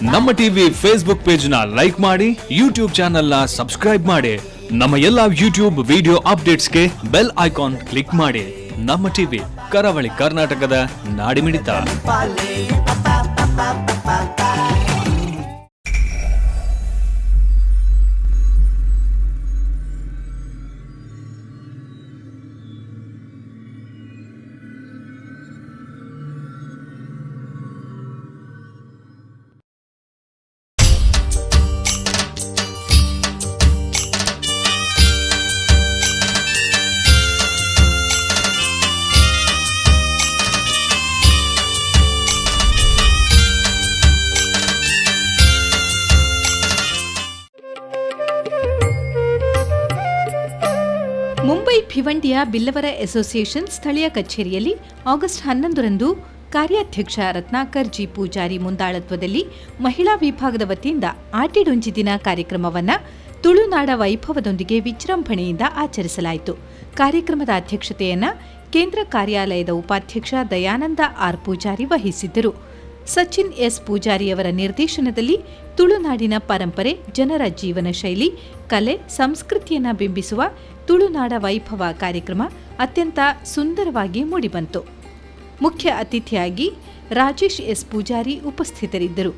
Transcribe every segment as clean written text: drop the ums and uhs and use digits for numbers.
ನಮ್ಮ TV Facebook page ನ like ಮಾಡಿ, ಯೂಟ್ಯೂಬ್ ಚಾನೆಲ್ ನ ಸಬ್ಸ್ಕ್ರೈಬ್ ಮಾಡಿ. ನಮ್ಮ ಎಲ್ಲಾ ಯೂಟ್ಯೂಬ್ ವಿಡಿಯೋ ಅಪ್ಡೇಟ್ಸ್ಗೆ ಬೆಲ್ ಐಕಾನ್ ಕ್ಲಿಕ್ ಮಾಡಿ. ನಮ್ಮ ಟಿವಿ, ಕರಾವಳಿ ಕರ್ನಾಟಕದ ನಾಡಿಮಿಡಿತ. ಮುಂಬೈ ಭಿವಂಡಿಯ ಬಿಲ್ಲವರ ಅಸೋಸಿಯೇಷನ್ ಸ್ಥಳೀಯ ಕಚೇರಿಯಲ್ಲಿ ಆಗಸ್ಟ್ 11ರಂದು ಕಾರ್ಯಾಧ್ಯಕ್ಷ ರತ್ನಾಕರ್ ಜಿ ಪೂಜಾರಿ ಮುಂದಾಳತ್ವದಲ್ಲಿ ಮಹಿಳಾ ವಿಭಾಗದ ವತಿಯಿಂದ ಆಟಿಡೊಂಜಿ ದಿನ ಕಾರ್ಯಕ್ರಮವನ್ನು ತುಳುನಾಡ ವೈಭವದೊಂದಿಗೆ ವಿಜೃಂಭಣೆಯಿಂದ ಆಚರಿಸಲಾಯಿತು. ಕಾರ್ಯಕ್ರಮದ ಅಧ್ಯಕ್ಷತೆಯನ್ನು ಕೇಂದ್ರ ಕಾರ್ಯಾಲಯದ ಉಪಾಧ್ಯಕ್ಷ ದಯಾನಂದ ಆರ್ ಪೂಜಾರಿ ವಹಿಸಿದ್ದರು. ಸಚಿನ್ ಎಸ್ ಪೂಜಾರಿಯವರ ನಿರ್ದೇಶನದಲ್ಲಿ ತುಳುನಾಡಿನ ಪರಂಪರೆ, ಜನರ ಜೀವನ ಶೈಲಿ, ಕಲೆ, ಸಂಸ್ಕೃತಿಯನ್ನು ಬಿಂಬಿಸುವ ತುಳುನಾಡ ವೈಭವ ಕಾರ್ಯಕ್ರಮ ಅತ್ಯಂತ ಸುಂದರವಾಗಿ ಮೂಡಿಬಂತು. ಮುಖ್ಯ ಅತಿಥಿಯಾಗಿ ರಾಜೇಶ್ ಎಸ್ ಪೂಜಾರಿ ಉಪಸ್ಥಿತರಿದ್ದರು.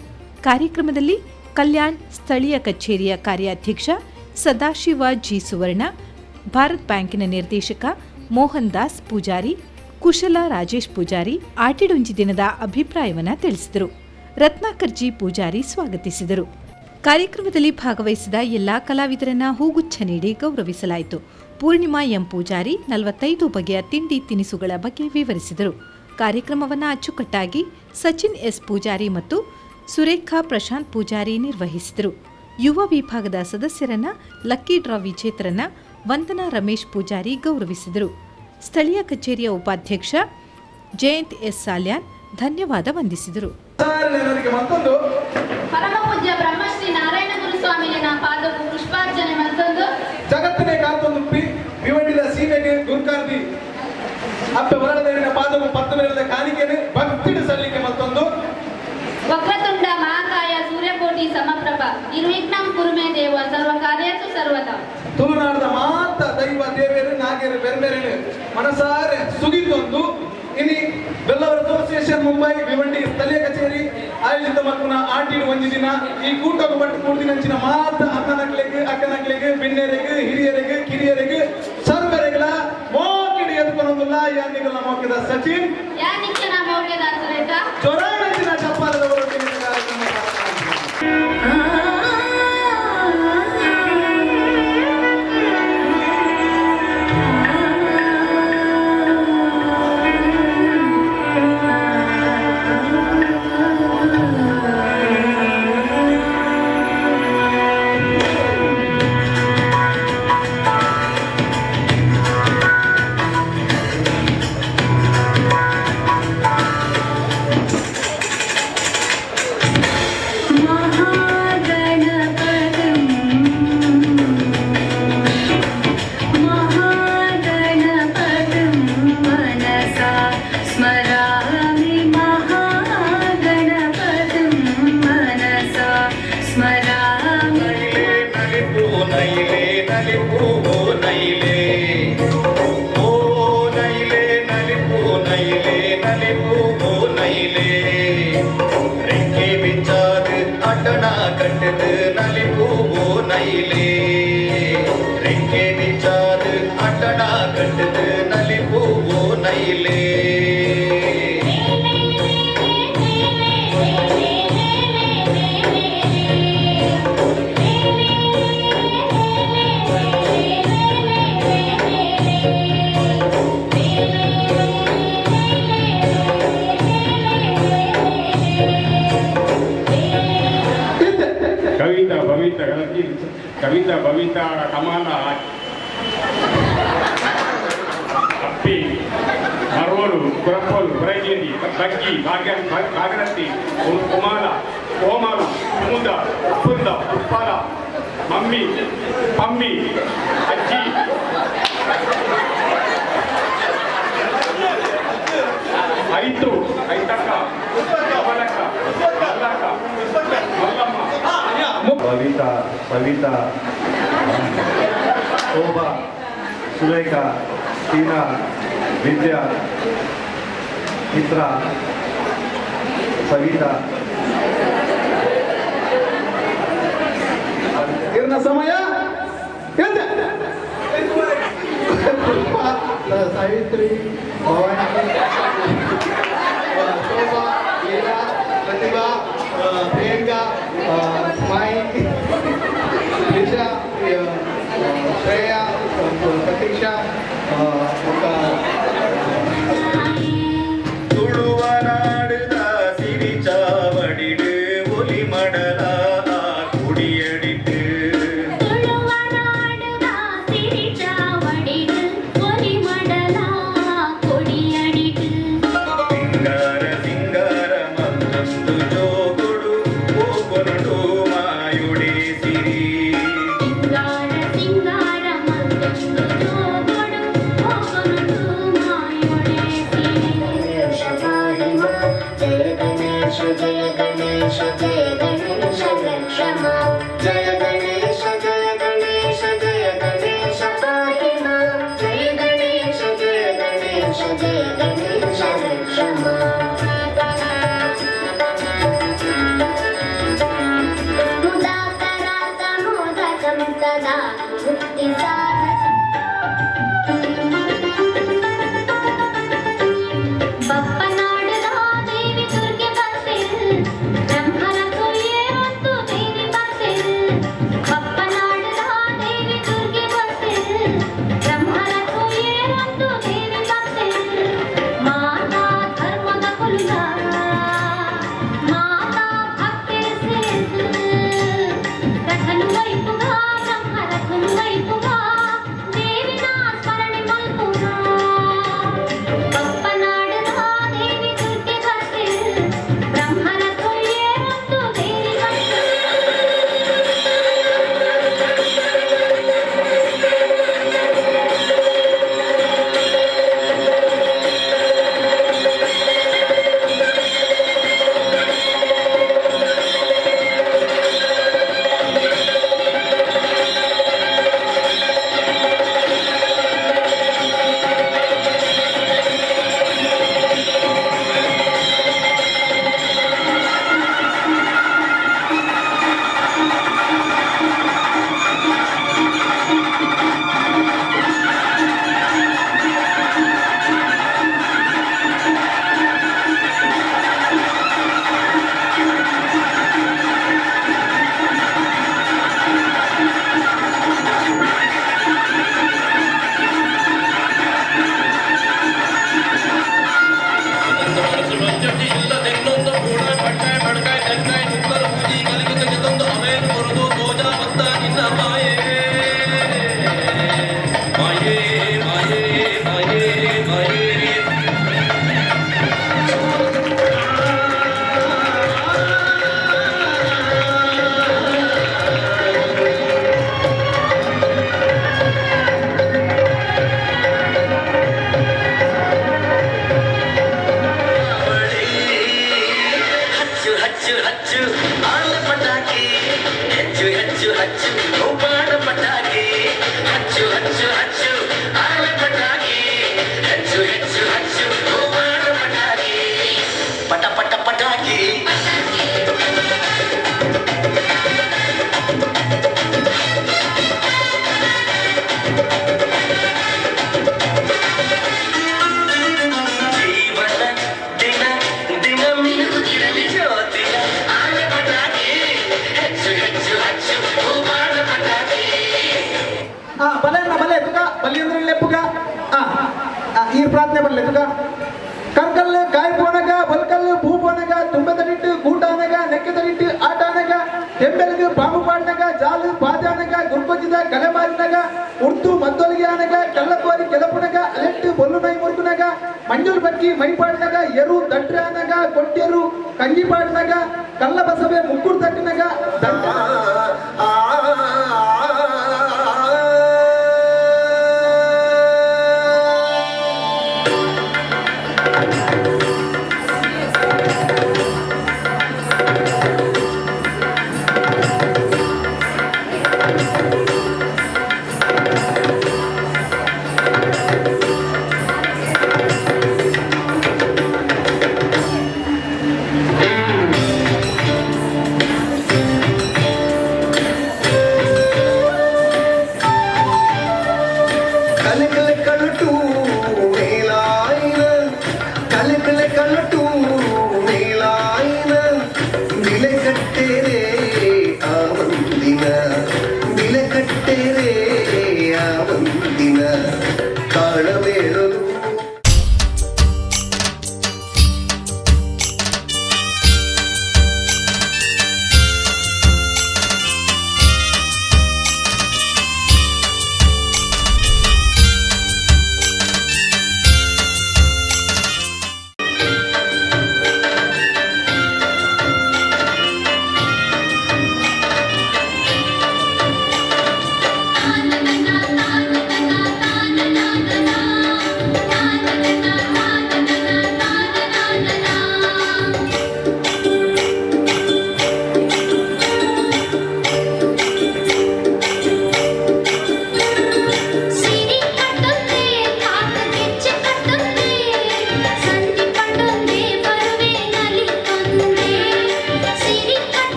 ಕಾರ್ಯಕ್ರಮದಲ್ಲಿ ಕಲ್ಯಾಣ್ ಸ್ಥಳೀಯ ಕಚೇರಿಯ ಕಾರ್ಯಾಧ್ಯಕ್ಷ ಸದಾಶಿವ ಜಿ ಸುವರ್ಣ, ಭಾರತ್ ಬ್ಯಾಂಕಿನ ನಿರ್ದೇಶಕ ಮೋಹನ್ ದಾಸ್ ಪೂಜಾರಿ, ಕುಶಲ ರಾಜೇಶ್ ಪೂಜಾರಿ ಆಟಿಡೊಂಜಿ ದಿನದ ಅಭಿಪ್ರಾಯವನ್ನು ತಿಳಿಸಿದರು. ರತ್ನಾಕರ್ ಜಿ ಪೂಜಾರಿ ಸ್ವಾಗತಿಸಿದರು. ಕಾರ್ಯಕ್ರಮದಲ್ಲಿ ಭಾಗವಹಿಸಿದ ಎಲ್ಲಾ ಕಲಾವಿದರನ್ನ ಹೂಗುಚ್ಛ ನೀಡಿ ಗೌರವಿಸಲಾಯಿತು. ಪೂರ್ಣಿಮಾ ಎಂ ಪೂಜಾರಿ 45 ಬಗೆಯ ತಿಂಡಿ ತಿನಿಸುಗಳ ಬಗ್ಗೆ ವಿವರಿಸಿದರು. ಕಾರ್ಯಕ್ರಮವನ್ನು ಅಚ್ಚುಕಟ್ಟಾಗಿ ಸಚಿನ್ ಎಸ್ ಪೂಜಾರಿ ಮತ್ತು ಸುರೇಖಾ ಪ್ರಶಾಂತ್ ಪೂಜಾರಿ ನಿರ್ವಹಿಸಿದರು. ಯುವ ವಿಭಾಗದ ಸದಸ್ಯರನ್ನ, ಲಕ್ಕಿ ಡ್ರಾ ವಿಜೇತರನ್ನ ವಂದನಾ ರಮೇಶ್ ಪೂಜಾರಿ ಗೌರವಿಸಿದರು. ಸ್ಥಳೀಯ ಕಚೇರಿಯ ಉಪಾಧ್ಯಕ್ಷ ಜಯಂತ್ ಎಸ್ ಸಾಲ್ಯಾನ್ ಧನ್ಯವಾದ ವಂದಿಸಿದರು. ನನಗೆ ಮತ್ತೊಂದು ಪರಮ ಪೂಜ್ಯ ಬ್ರಹ್ಮಶ್ರೀ ನಾರಾಯಣ ಗುರು ಸ್ವಾಮಿಲಿನ ಪಾದಕ್ಕೂ ಪುಷ್ಪಾರ್ಚನೆ ಮತ್ತೊಂದು ಜಗತ್ತಿನೇ ಕಾತೊಂದು ಪಿ ಭಿವಂಡಿದ ಸೀಮೆಗೆ ಗುರ್ಕಾರ್ದಿ ಅಪ್ಪೆ ವರಳದೇವಿನ ಪಾದವು ಪತ್ತು ಮೇಲದ ಕಾಣಿಕೆನೆ ಭಕ್ತಿಡು ಸಲ್ಲಿಕೆ ಮತ್ತೊಂದು. ವಕ್ರತುಂಡ ಮಹಾಕಾಯ ಸೂರ್ಯಕೋಟಿ ಸಮಪ್ರಭ ನಿರ್ವಿಘ್ನಂ ಕುರುಮೇ ದೇವ ಸರ್ವ ಕಾರ್ಯಸು ಸರ್ವದಾ. ತುಳುನಾಡದ ಮಾತ ದೈವ ದೇವೇರು ನಾಗೇರು ಬೆರ್ಮೆರೇನು ಮನಸಾರೆ ಸುಗಿತೊಂದು ಇನಿ ಬೆಲ್ಲವರ ಅಸೋಸಿಯೇಷನ್ ಮುಂಬೈ ಭಿವಂಡಿ ಸ್ಥಳೀಯ ಕಚೇರಿ ಆಯೋಜಿತ ಮಕ್ಕಳ ಆಟಿಡು ಒಂಜಿ ದಿನ ಈ ಕೂಟకు ಪಟ್ಟು ಕೂಡ್ದಿನಂಚಿನ ಮಾತ ಅಣ್ಣನಕ್ಲೆಗ್, ಅಕ್ಕನಕ್ಲೆಗ್, ಬಿನ್ನೆರೆಗ್, ಹಿರಿಯರೆಗ್, ಕಿರಿಯರೆಗ್, ಸರ್ವರೆಗ್ಲ ಮೋಕಿಡಿ ಎದ್ಕೊನೊಂದುಲ್ಲ. ಯಾನಿಗಲ ಮೋಕಿದ ಸಚಿನ್. ಯಾ ನಿತ್ಯನ ಮೌಲ್ಯದ ಸುರೇಖ. ಚೊರಾಣಂಚಿನ ಚಪ್ಪಾಲದವರೊಟ್ಟಿಗೆ ಕಾರ್ಯಕ್ರಮ ಪ್ರಾರಂಭ. महागणपतिं महागणपतिं मनसा स्मरामि, महागणपतिं मनसा स्मरामि. ನಲಿಪು ನೈಲೆ, ನಲಿಪು ನೈಲೆ, ಓ ನೈಲೆ, ನಲಿಪು ನೈಲೆ, ನಲಿಪು ನೈಲೆ. ರೆಕ್ಕೆ ಬಿಚ್ಚಾದು ಅಟಣ ಕಟ್ಟದು, ನಲಿಪು ನೈಲೆ. ರೆಕ್ಕೆ ಬಿಚ್ಚಾದು ಅಟಣ ಕಟ್ಟದು, ನಲಿಪು ನೈಲೆ. ಕವಿತಾ, ಬವಿತಾ, ಕವಿತಾ, ಬವಿತಾ, ಕಮಲ, ಅಪ್ಪಿ, ಮರೋಲು, ಕುರಪ್ಪೋಲು, ಕುರಗೇರಿ, ಬಗ್ಗಿ, ಭಾಗ್ಯ, ಭಾಗರತಿ, ಕುಮಾಲ, ಕೋಮಾಲು, ಕುಮುದ, ಉಪ್ಪುಂದ, ಉಪ್ಪಾಲ, ಮಮ್ಮಿ, ಪಮ್ಮಿ, ಅಜ್ಜಿ, ಐತು, ಐತಕ್ಕ, ಕಮಲಕ್ಕ, ಮಲ್ಲಕ್ಕ. Bhavita, Savita, Shobha, Sulekha, Tina, Vidya, Chitra, Savita. ಇರ್ನ ಸಮಯ ಎಂತ? ಪುಷ್ಪ, ಸಾವಿತ್ರಿ, ಭವಾನಿ, ಶೋಭಾ, ಲೀಲಾ, ಪ್ರತಿಭಾ, ಪ್ರಿಯಾಂಕಾ, ಸ್ಮಾಯಿ, ತ್ರಿಷಾ, ಶ್ರೇಯಾ, ಪ್ರತೀಕ್ಷಾ, ಬೊಕ್ಕ ತುಳುವನಾಡುದ ಸಿರಿ ಚಾವಡಿಡು ಒಲಿ ಮಡಲ ಕುಡಿಯಡಿಟ್ಟು. ತುಳುವನಾಡುದ ಸಿರಿ ಚಾವಡಿಡು ಒಲಿ ಮಡಲ ಕೊಡಿಯಡಿಡು. ಸಿಂಗಾರ ಸಿಂಗಾರ ಮತ್ತೊಂದು ಜೋಗುಡು ಹೋಗೊನಡು ಮಾಯುಡೆ ಸಿರಿ. ಸಿಂಗಾರ ಸಿಂಗಾರ ಮತ್ತೊಂದು ಜೋಗುಡು ಹೋಗೊನಡು ಮಾಯೊಡೆ ಸಿರಿ. ಜಯ ಗಣೇಶ ಜಯ ಗಣೇಶ ಜಯ ಗಣೇಶ ರಕ್ಷಮ, ಜಯ ಗಣೇಶ ಜಯ ಗಣೇಶ ಜಯ ಗಣೇಶ ಪಾಹಿ ಮಾಂ, ಜಯ ಗಣೇಶ ಜಯ ಗಣೇಶ ಜಯ ಗಣೇಶ ರಕ್ಷಮ. ಮುದಾಕರಾತ ಮೋದಕಂ ಸದಾ ಮುಕ್ತಿ ಸಾಧಕ. ಬಪ್ಪನಾಡುದ ದೇವಿ ದುರ್ಗೆ ಬತ್ತೆರ್, ಬ್ರಹ್ಮನ ಕೊಯ್ಯೇರೊಂದು ದೇವಿ ಬತ್ತೆರ್. ಬಪ್ಪನಾಡುದ ದೇವಿ ದುರ್ಗೆ ಬತ್ತೆರ್, ಬ್ರಹ್ಮನ ಕೊಯ್ಯೇರೊಂದು ದೇವಿ ಬತ್ತೆರ್. ಮಾತಾ ಧರ್ಮದ ಕುಲ್ಲ, ಮಾತಾ ಭಕ್ತೆರ್ ಸೇರ್ದು, ರಥನು ವೈಪುಗ, ಬ್ರಹ್ಮ ರಥನು ವೈಪುಗ, ದೇವಿನ ಸ್ಮರಣೆ ಮಲ್ಪುಗ. ಬಪ್ಪನಾಡುದ ದೇವಿ ದುರ್ಗೆ ಬತ್ತೆರ್, ಬ್ರಹ್ಮನ ಕೊಯ್ಯೇರೊಂದು ದೇವಿ ಬತ್ತೆರ್. ಹಚ್ಚು ಹಚ್ಚು ಹಚ್ಚು ಆಲ ಪಟಾಕಿ, ಹೆಚ್ಚು ಹೆಚ್ಚು ಹಚ್ಚು ಹೂಬಾಣ ಪಟಾಕಿ. ಹಚ್ಚು ಹಚ್ಚು ಹಚ್ಚು ಆಲ ಪಟಾಕಿ, ಹೆಚ್ಚು ಹೆಚ್ಚು ಹಚ್ಚು ಹೂಬಾಣ ಪಟಾಕಿ. ಪಟ ಪಟ ಪಟಾಕಿ. ಜೀವನ ದಿನ ದಿನ ಮಿನುಗುತ್ತಿರಲಿ ಜ್ಯೋತಿಯ ಆಲ ಪಟಾಕಿ, ಹೆಚ್ಚು ಹೆಚ್ಚು ಹಚ್ಚು ಹೂಬಾಣ ಪಟಾಕಿ. ಆ ಬಲೆ ಅಣ್ಣ, ಬಲೆ ತುಕ ಬಲಿ ಅಂದ್ರೆ ಲೆಪ್ಪುಗ. ಆ ಆ, ಈ ಪ್ರಾರ್ಥನೆ ಬರಲಿ ತುಕ. ಕರ್ಕಲ್ಲು ಕಾಯಿ ಪೋನಗ, ಬಲ್ಕಲ್ಲು ಪೂ ಪೋನಗ, ತುಂಬೆ ತಡಿಟ್ಟು ಕೂಟಾನಗ, ನೆಕ್ಕೆ ತಡಿಟ್ಟು ಆಟಾನಗ, ತೆಂಬೆಲ್ಗು ಪಾಂಬು ಪಾಡ್ನಗ, ಜಾಲು ಪಾಜಾನಗ, ಗುರ್ಕೊಚ್ಚಿದ ಕಲೆ ಮಾರಿನಗ, ಉರ್ತು ಮದ್ದೊಲಿಗೆ ಆನಗ, ಕಲ್ಲಕೋರಿ ಕೆಲಪುನಗ, ಅಲೆಟ್ಟು ಬೊಲ್ಲು ನೈ ಮುರುಕುನಗ, ಮಂಜುಲ್ ಬಕ್ಕಿ ಮೈ ಪಾಡ್ನಗ, ಎರು ದಟ್ರೆ ಆನಗ, ಕೊಟ್ಟೆರು ಕಂಜಿ ಪಾಡ್ನಗ, ಕಲ್ಲ ಬಸವೆ ಮುಕ್ಕುರ್ ತಟ್ಟಿನಗ, ದಂಡ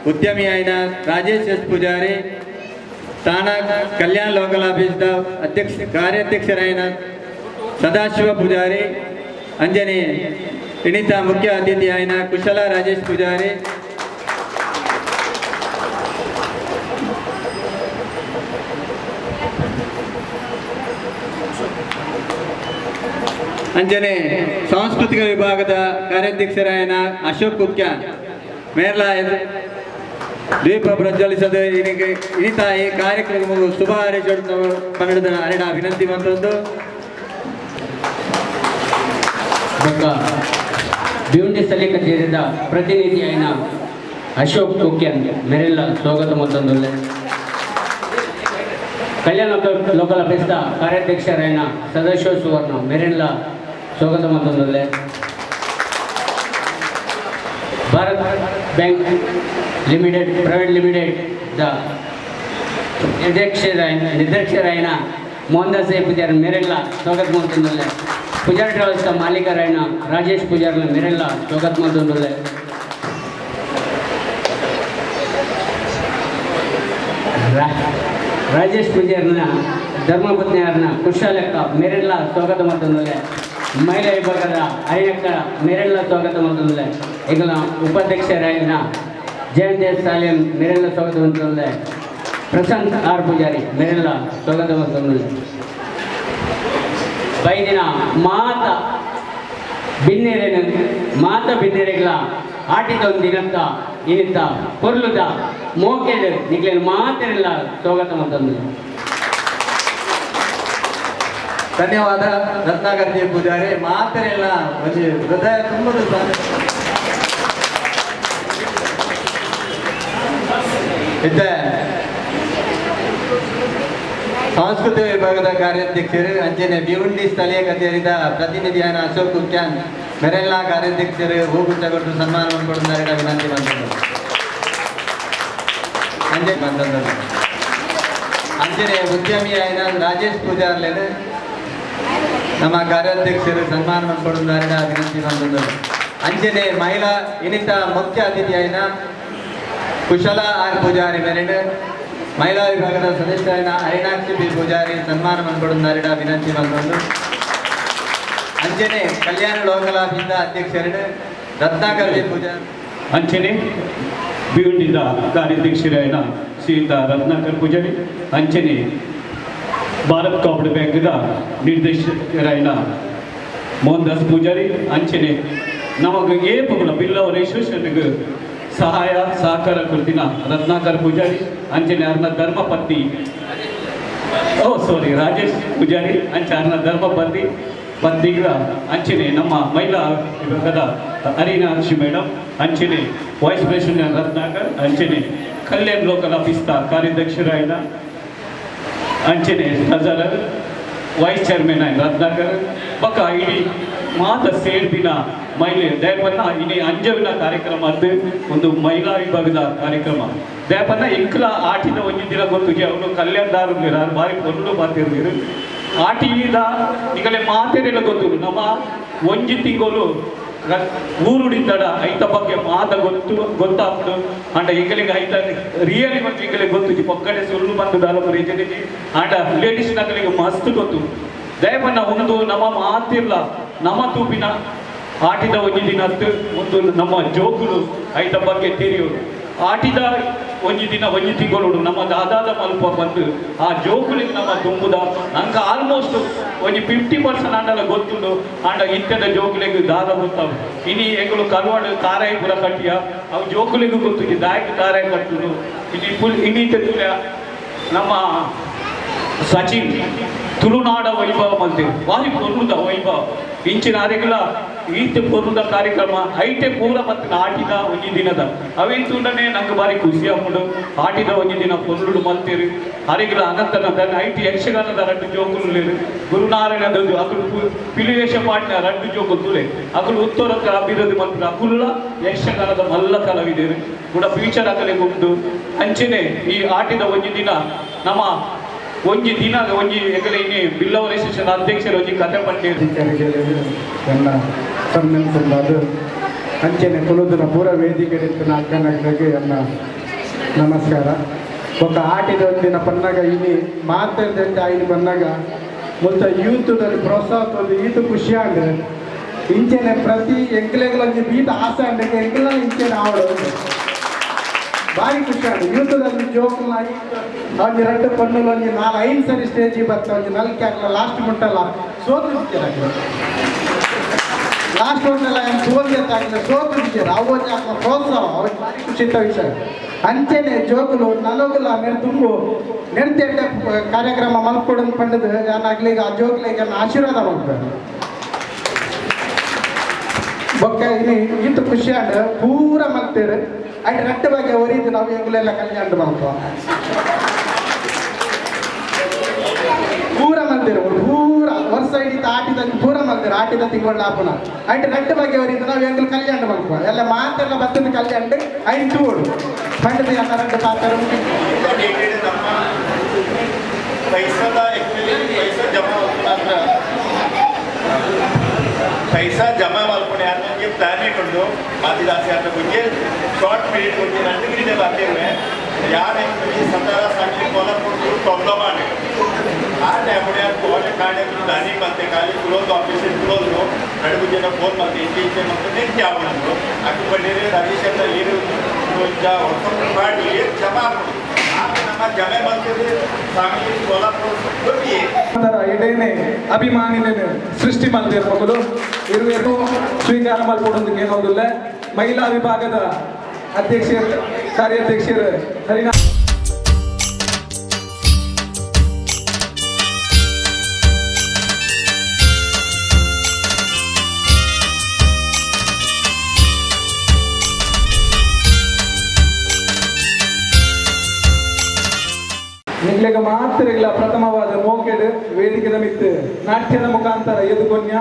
ಉದ್ಯಮಿ ಆಯಿನ ರಾಜೇಶ್ ಎಸ್ ಪೂಜಾರಿ, ತಾಣ ಕಲ್ಯಾಣ ಲೋಕಲ್ ಆಫೀಸ್ದ ಅಧ್ಯಕ್ಷ ಕಾರ್ಯಾಧ್ಯಕ್ಷರಾಯಿನ ಸದಾಶಿವ ಪೂಜಾರಿ, ಅಂಜನೆ ಇಣಿತ ಮುಖ್ಯ ಅತಿಥಿ ಆಯಿನ ಕುಶಲ ರಾಜೇಶ್ ಪೂಜಾರಿ, ಅಂಜನೆ ಸಾಂಸ್ಕೃತಿಕ ವಿಭಾಗದ ಕಾರ್ಯಾಧ್ಯಕ್ಷರಾಯನ ಅಶೋಕ್ ಕುಕ್ಯಾನ್ ಮೇರ್ಲಾ ದೀಪ ಪ್ರಜ್ವಲಿಸದೆ ಇನಿತ ಈ ಕಾರ್ಯಕ್ರಮವು ಶುಭ ಹಾರೈಸೋದು ಕನ್ನಡದ ಅರೆಡ ವಿನಂತಿ ಮಂತೊಂದು. ಬೊಕ್ಕ ಭಿವಂಡಿ ಸ್ಥಳೀಯ ಕಚೇರಿದ ಪ್ರತಿನಿಧಿಯಾಯಿನ ಅಶೋಕ್ ಕುಕ್ಯಾನ್ ಮೆರೆಲ್ಲ ಸ್ವಾಗತ ಮಂತೊಂದುಲ್ಲೆ. ಕಲ್ಯಾಣ ಲೋಕಲ್ ಆಫೀಸ್ದ ಕಾರ್ಯಾಧ್ಯಕ್ಷರಾಯಿನ ಸದಾಶಿವ ಸುವರ್ಣ ಮೆರೆಲ್ಲ ಸ್ವಾಗತ ಮಂತೊಂದುಲ್ಲೆ. Bharat bank limited private limited the ನಿರ್ದೇಶಕರಾಯಿನ Mohan Das ಎ ಪೂಜಾರಿ ಮೇರೆಲ್ಲ ಸ್ವಾಗತ ಮಂತೊಂದುಲ್ಲೆ. ಪೂಜಾರಿ ಟ್ರಾವೆಲ್ಸ್ ಮಾಲೀಕರಾಯಿನ ರಾಜೇಶ್ ಪೂಜಾರಿ ಮೇರೆಲ್ಲ ಸ್ವಾಗತ ಮಂತೊಂದುಲ್ಲೆ. ರಾಜೇಶ್ ಪೂಜಾರಿನ ಧರ್ಮಪತ್ನಿಯಾರನ ಕುಶಾಲಕ್ಕ ಮೇರೆಲ್ಲ ಸ್ವಾಗತ ಮಂತೊಂದುಲ್ಲೆ. ಮಹಿಳಾ ವಿಭಾಗದ ಹರಿಯಕ್ಕ ಮೇರೆಲ್ಲ ಸ್ವಾಗತ ಮಂತೊಂದುಲ್ಲೆ. ಈಗಲ ಉಪಾಧ್ಯಕ್ಷರಾಯಿನ ಜಯಂತ್ ಎಸ್ ಸಾಲಿಯನ್ ಮೇರೆಲ್ಲ ಸ್ವಾಗತ ಮಂತೊಂದುಲ್ಲೆ. ಪ್ರಶಾಂತ್ ಆರ್ ಪೂಜಾರಿ ಮೇರೆಲ್ಲ ಸ್ವಾಗತ ಮಂತೊಂದುಲ್ಲೆ. ಬೈದಿನ ಮಾತ ಬಿನ್ನೆರೆನ ಮಾತ ಬಿನ್ನೆರೆಗಳ ಆಟಿದೊಂದು ದಿನತ್ತ ಇನಿತ ಪೊರ್ಲುದ ಮೋಕೆಡ್ ನಿಕ್ಲೆನ ಮಾತೆರೆಲ್ಲ ಸ್ವಾಗತ ಮಂತೊಂದುಲ್ಲೆ. ಧನ್ಯವಾದ ರತ್ನಾಕರ್ ಜಿ ಪೂಜಾರಿ. ಮಾತೆರೆಲ್ಲ ಒಂಜಿ ಹೃದಯ ತುಂಬದ ಇತ್ತೆ ಸಾಂಸ್ಕೃತಿಕ ವಿಭಾಗದ ಕಾರ್ಯಾಧ್ಯಕ್ಷರು ಅಂಚನೆ ಭಿವಂಡಿ ಸ್ಥಳೀಯ ಕಚೇರಿದ ಪ್ರತಿನಿಧಿಯಾನ ಅಶೋಕ್ ಕುಕ್ಯಾನ್ ಮೆರೆಲ್ಲ ಕಾರ್ಯಾಧ್ಯಕ್ಷರು ಹೂಗುಚ್ಛ ಕೊಟ್ಟು ಸನ್ಮಾನ ಕೊಡುತ್ತಾರೆ ವಿನಂತಿ ಬಂದದ್ದು. ಅಂಜೆ ಬಂದದ್ದು ಅಂಚನೆ ಉದ್ಯಮಿಯಾಯಿನ ರಾಜೇಶ್ ಪೂಜಾರ್ಲೇನು ನಮ್ಮ ಕಾರ್ಯಾಧ್ಯಕ್ಷರು ಸನ್ಮಾನ ಕೊಡುತ್ತಾರೆ ವಿನಂತಿ ಬಂದದ್ದು. ಅಂಚನೆ ಮಹಿಳಾ ಇನಿತ ಮುಖ್ಯ ಅತಿಥಿಯಾಯಿನ ಕುಶಲ ಆರ್ ಪೂಜಾರಿ ಮೆರೆಡ್ ಮಹಿಳಾ ವಿಭಾಗದ ಸದಸ್ಯರಾದ ಅರಿಣಾಕ್ಷಿ ಬಿ ಪೂಜಾರಿ ಸನ್ಮಾನ ಕೊಡುತ್ತಾರೆ ವಿನಂತಿ ಬಂದದ್ದು. ಅಂಚನೆ ಕಲ್ಯಾಣ ಲೋಕಲ್ ಆಫೀಸ್ದ ಅಧ್ಯಕ್ಷರು ರತ್ನಾಕರ್ ಜಿ ಪೂಜಾರಿ, ಅಂಚನೆ ಭಿವಂಡಿದ ಕಾರ್ಯಾಧ್ಯಕ್ಷರಾದ ಶ್ರೀಯುತ ರತ್ನಾಕರ್ ಪೂಜಾರಿ, ಅಂಚನೆ ಭಾರತ್ ಕೋಆಪರೇಟಿವ್ ಬ್ಯಾಂಕ್ದ ನಿರ್ದೇಶಕರಾಯಿನ ಮೋಹನ್ ದಾಸ್ ಪೂಜಾರಿ, ಅಂಚನೆ ನಮಗೆ ಏಪುಗಳ ಬಿಲ್ಲವರ ಅಸೋಸಿಯೇಷನ್ಗೆ ಸಹಾಯ ಸಹಕಾರ ಕೊಡ್ತಿನ ರತ್ನಾಕರ್ ಪೂಜಾರಿ, ಅಂಚನೆ ಅರ್ನ ಧರ್ಮಪತ್ನಿ ರಾಜೇಶ್ ಪೂಜಾರಿ, ಅಂಚೆ ಅರ್ನ ಧರ್ಮಪತ್ನಿ ಪತ್ನಿಗಳ ಅಂಚನೆ ನಮ್ಮ ಮಹಿಳಾ ವಿಭಾಗದ ಅರಿನಾಕ್ಷಿ ಮೇಡಮ್, ಅಂಚನೆ ವೈಸ್ ಪ್ರೆಸಿಡೆಂಟ್ ರತ್ನಾಕರ್, ಅಂಚನೆ ಕಲ್ಯಾಣ್ ಲೋಕಲ್ ಆಫೀಸ್ದ ಕಾರ್ಯದರ್ಶಿರಾಯಿನ ಅಂಚನೆ ಟ್ರೆಜರರ್ ವೈಸ್ ಚೇರ್ಮನ್ ಆಯ್ನ ರತ್ನಾಕರ್ ಬೊಕ್ಕ ಇಡೀ ಮಾತ ಸೇರ್ದಿನ ಮಹಿಳೆ ದಯಪನ್ನ ಇನಿ ಅಂಜವಿನ ಕಾರ್ಯಕ್ರಮ ಅದು ಒಂದು ಮಹಿಳಾ ವಿಭಾಗದ ಕಾರ್ಯಕ್ರಮ. ದಯಪನ್ನ ಎಂಕ್ಲ ಆಟಿದ ಒಂಜಿ ದಿನ ಗೊತ್ತು ಅವನು ಕಲ್ಯಾಣದಾರು ಬಾರಿ ಪೊರ್ಲು ಮಾತಿರ್ದಿರು ಆಟಿದ ನಿಗಲೆ ಮಾತೆರೆಲ್ಲ ಗೊತ್ತು. ನಮ್ಮ ಒಂಜಿ ತಿಂಗಳು ಊರುಡಿಂದಡ ಐತ ಬಗ್ಗೆ ಮಾತ ಗೊತ್ತು ಗೊತ್ತಾಗ್ತು ಅಂಡ ಎಂಗಲಿಗೆ ಐತ ರಿಯಲಿ ಮತ್ತು ಎಂಗಲಿಗೆ ಗೊತ್ತು ಪೊಕ್ಕಡೆ ಸುಳ್ಳು ಬಂದು ದಾಲ ರೀತಿ ಅಂಡ ಲೇಡೀಸ್ ನಗಲಿಗೆ ಮಸ್ತ್ ಗೊತ್ತು. ದಯಪನ್ನ ಒಂದು ನಮ್ಮ ಮಾತಿರ್ಲ ನಮ್ಮ ತೂಪಿನ ಆಟಿದ ಒಂಜಿ ದಿನ ಒಂದು ನಮ್ಮ ಜೋಕುಲು ಐತ ಬಗ್ಗೆ ತೆರೆಯೋದು. ಆಟಿದ ಒಂಜಿ ದಿನ ಒಂಜಿ ತಿಂಗಳು ನಮ್ಮ ದಾದಾದ ಮಲ್ಪ ಬಂದು ಆ ಜೋಕುಲಿಗೆ ನಮ್ಮ ತುಂಬುದ ನಂಗೆ ಆಲ್ಮೋಸ್ಟ್ ಒಂಜಿ 50% ಆಂಡಲ ಗೊತ್ತುಂಡು. ಆಂಡ ಇತ್ತೆದ ಜೋಕುಲಿಗೆ ದಾದ ಗೊತ್ತಾವು. ಇನಿ ಎಂಗಳು ಕಲ್ವಾಡು ತಾರಾಯಿ ಪೂರ ಕಟ್ಟಿಯ ಅವು ಜೋಕುಲಿಗೂ ಗೊತ್ತು ದಾಯಕ ತಾರಾಯಿ ಕಟ್ಟುನು. ಇನಿ ಪುಲ್ ಇನಿ ತುಲ ನಮ್ಮ ಸಚಿನ್ ತುಳುನಾಡ ವೈಭವ ಮಲ್ತೇವೆ ಬಾರಿ ಪೊರ್ಲುದ ವೈಭವ ಇಂಚಿನ ಅರೆಗಳ ಈತ ಪೊರ್ಲುದ ಕಾರ್ಯಕ್ರಮ ಐಟೆ ಪೂರ ಮತ್ತು ಆಟಿದ ಒಂಜಿ ದಿನದ ಅವೇನ್ ತೂಂಡನೆ ನಂಗೆ ಬಾರಿ ಖುಷಿ ಆಪುಂಡು. ಆಟಿದ ಒಂಜಿ ದಿನ ಪೊರ್ಲುಡು ಮಲ್ತೇರು ಅರೆಗಳ ಅನಂತನ ದನ್ನ ಐಟಿ ಯಕ್ಷಗಾನದ ರಡ್ಡು ಜೋಕುಲು ಲೇರು ಗುರುನಾರಾಯಣ ಅಕುಲು ಪಿಲಿವೇಶ ಪಾಟಿನ ರಡ್ಡು ಜೋಕುಲು ತುಲೆ ಅಕುಲು ಉತ್ತರ ಅಭಿವೃದ್ಧಿ ಮಲ್ಪುನ ಅಕುಲ ಯಕ್ಷಗಾನದ ಮಲ್ಲ ಕಲಾವಿದರು ಕೂಡ ಫ್ಯೂಚರ್ ಅಕಲೆಗೆ ಉಂಟು. ಅಂಚನೆ ಈ ಆಟಿದ ಒಂಜಿ ದಿನ ನಮ್ಮ ಒಂಜಿ ದಿನ ಒಂಜಿ ಎಕಲೆ ಇನ್ನಿ ಬಿಲ್ಲವರ ಅಧ್ಯಕ್ಷರು ಒಂಜಿ ಕತೆ ಪಂಡೇರು ಎಲ್ಲ ಸನ್ಮಾನಿಸಲಾದ ಅಂಚನೆ ಕುಲುದಿನ ಪೂರ ವೇದಿಕೆ ಅಕ್ಕನಗಳಿಗೆ ಎನ್ನ ನಮಸ್ಕಾರ. ಬೊಕ್ಕ ಆಟಿದ ಒಂದಿನ ಪನ್ನಾಗ ಇನಿ ಮಾತಾಡ್ದಂತೆ ಆಯ್ದು ಬಂದಾಗ ಮುಲ್ತ ಯೂತ್ದಲ್ಲಿ ಪ್ರೋತ್ಸಾಹ ತೋದು ಈತ ಖುಷಿ ಆಂಡ್ ಇಂಚೆನೆ ಪ್ರತಿ ಎಂಕ್ಲೆಗ್ಲೊಂಜಿ ಬೀತ ಆಸೆ ಅಂಡ್ ಎಂಕ್ಲ ಇಂಚೆನೆ ಆವಡು ಭಾರಿ ಖುಷಿ ಆಂಡ್ ಯೂತ್ದಲ್ಲಿ ಜೋಕುಲ ಒಂಜಿ ರಡ್ಡು ಪನ್ನುಲು ಒಂಜಿ ನಾಲ್ ಐದು ಸರಿ ಸ್ಟೇಜಿಗೆ ಬರ್ತ ಒಂಜಿ ನಲ್ಕೆ ಆಗ್ಲ ಲಾಸ್ಟ್ ಮುಟ್ಟಲ್ಲ ಸೋತು ಬಿಡ್ತೀರ. ಲಾಸ್ಟ್ ಒಂದೆಲ್ಲ ಏನು ಸೋಲ್ದೆ ಆಗ್ಲ ಸೋತು ಬಿಡ್ತೀರ. ಅವು ಒಂಜಿ ಆಗ್ಲ ಪ್ರೋತ್ಸಾಹ ಅವು ಭಾರಿ ಖುಷಿತ ವಿಷಯ. ಅಂಚೆನೆ ಜೋಕುಲು ನಲೋಗುಲ ನೆರ್ ತುಂಬು ನೆರ್ತೆಡ್ಡೆ ಕಾರ್ಯಕ್ರಮ ಮಲ್ಪೊಡು ಪಂಡದು ಯಾನಾಗ್ಲಿ ಆ ಜೋಕುಲಿಗೆ ಆಶೀರ್ವಾದ ಮಲ್ಪೇರು. ಬೊಕ್ಕ ಇನಿ ಈತ ಖುಷಿ ಆಂಡ್ ಪೂರ ಮಲ್ತೇರು. ಐಟ್ ರಡ್ಡ್ ಬಗ್ಗೆ ಒರಿದು ನಾವು ಎಂಗುಲೆಲ್ಲ ಕಲ್ಯಾಣ ಮಲ್ಪ ಪೂರ ಮಲ್ತೇರು. ಪೂರ ವರ್ಷ ಹಿಡಿತ ಆಟಿದ ಪೂರ ಮಲ್ತೇರು. ಆಟಿದ ತಿಂಗಳ ಆಪುನ ಐಟ್ ರಡ್ಡ್ ಬಗ್ಗೆ ಒರಿದು ನಾವು ಎಂಗುಲು ಕಲ್ಯಾಣ ಮಲ್ಪ ಎಲ್ಲ ಮಾತೆಲ್ಲ ಬತ್ತದ ಕಲ್ಯಾಣ ಐನ್ ತೂಡು ಪಂಡದ ಎಲ್ಲ ರಡ್ಡ್ ಪಾತ್ರ. पैसा एक्चुअली पैसा जमा मात्र पैसा जमा ಮಲ್ಪುಣೆ ಅನ್ನೊಂಜಿ ಪ್ಲಾನ್ ಇಟ್ಟುಂಡು ಮಾತಿದಾಸಿ ಅಂತ ಒಂಜಿ ಶಾರ್ಟ್ ಪೀರಿಯಡ್ ಒಂಜಿ 2 ಮಿನಿಟ್ ಬಾತೇವೆ ಯಾರು ಆ್ಯಕ್ಚುಲಿ ಸತಾರ सांगली कोल्हापूर प्रॉब्लम आले ಆ ಟೈಮ್ ಯಾರು ಕೋಲೆ ಕಾಡೆ ದಾನಿ ಮಲ್ತೆ ಖಾಲಿ ಕ್ಲೋಸ್ ಆಫೀಸ್ ಕ್ಲೋಸ್ ನಡುಗುಜನ ಫೋನ್ ಮಲ್ತೆ ಇಂಚೆ ಇಂಚೆ ಮತ್ತೆ ನೆಂಚೆ ಆವೊಂದು ಅಕ್ಕು ಬಂದಿರಿ ರಾಜೇಶ್ ಅಂತ ಏರು ಮಾಡಿ ಜಮಾ ನಮ್ಮ ಜಮೆ ಮಲ್ತದೆ सांगली कोल्हापूर ಎಡೇನೆ ಅಭಿಮಾನಿಲೇನು ಸೃಷ್ಟಿ ಮಲ್ತೇರು ಮಕ್ಕಳು ಇರುವೆರು ಸ್ವೀಕಾರ ಮಲ್ಪೊಡೊಂದು ಏನೊಂದುಲ್ಲ. ಮಹಿಳಾ ವಿಭಾಗದ ಅಧ್ಯಕ್ಷರು ಕಾರ್ಯಾಧ್ಯಕ್ಷರು ಹರಿನಾ ನಿಗ್ಲೆಗ ಮಾತ್ರೆಗಳ ಪ್ರಥಮವಾದ ಮೋಕೆಡ್ ವೇದಿಕೆದ ಮಿತ್ತು ನಾಟ್ಯದ ಮುಖಾಂತರ ಎದುಗೊನ್ಯ